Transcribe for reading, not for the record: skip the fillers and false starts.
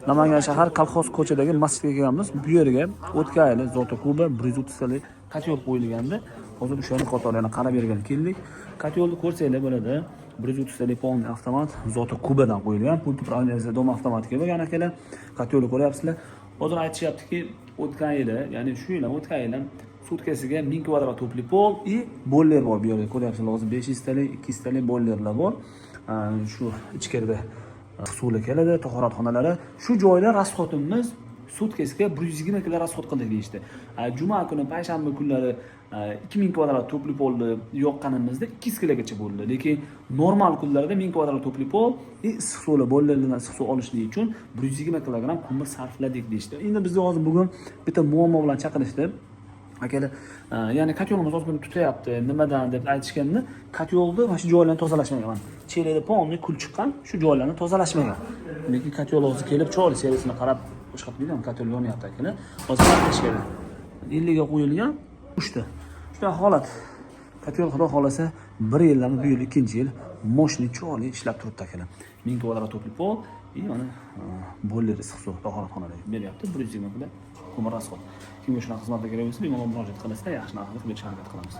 Namangan shahar, Kolxoz ko'chadagi masjidga kelganmiz. Bu yerga o'tgan yili Zota Kuba 130 talik котёл qo'yilgandi. Hozir o'shani qatori yana qarab bergani keldik. Котёл ni ko'rsanglar bo'ladi. 130 talik полный avtomat Zota Kubadan qo'yilgan. Пульт управления дом avtomatika bo'lgan, akalar. Котёл ni ko'ryapsizlar. Hozir aytishyaptiki, o'tgan yili, ya'ni shu yil ham, o'tgan yil ham sutkasiga 1000 kvadrat тёплый пол и бойлер bor bu yerda, ko'ryapsizlar. Hozir 500 talik, 200 talik бойлер lar bor. Shu ichkarida suvlar keladi, tahorat xonalari. Shu joyda расход imiz sutkasiga 120 kilo расход qildik, deyishdi. Juma kuni, payshanba kunlari 2000 kvadrat тёплый пол ni yoqqanimizda 200 kilogacha bo'ldi. Lekin normal kunlarda 1000 kvadrat тёплый пол и issiq suvlar, бойлер lardan issiq suv olishlik uchun 120 kilogramm ko'mir sarfladik, deyishdi. Endi bizni hozir bugun bitta muammo bilan chaqirishdi. Akalar, ya'ni котёл imiz ozgina tutayapti, nimadan deb aytishganda, котёл ni mana shu joylarni tozalashmagan. Mana chelakda полный kul chiqqan, shu joylarni tozalashmagan. Lekin котёл hozir kelib, chiroyli servisini qarab, boshqa qilmaydi, котёл yonyapti, akalar. Hozir nima qilish kerak? 50 ga qo'yilgan uchta. Shunaqa holat. Котёл, xudo xohlasa, bir yildan, bu yil ikkinchi yil мощный, chiroyli ishlab turibdi, akalar. 1000 kvadrat тёплый пол и mana бойлер, issiq suv tahoratxonada beryapti. 120 kilo ko'mir расход. Kimga shunaqa xizmatlar kerak bo'lsa, bemalol murojaat qilasizlar, yaxshi narxda qilib berishga harakat qilamiz.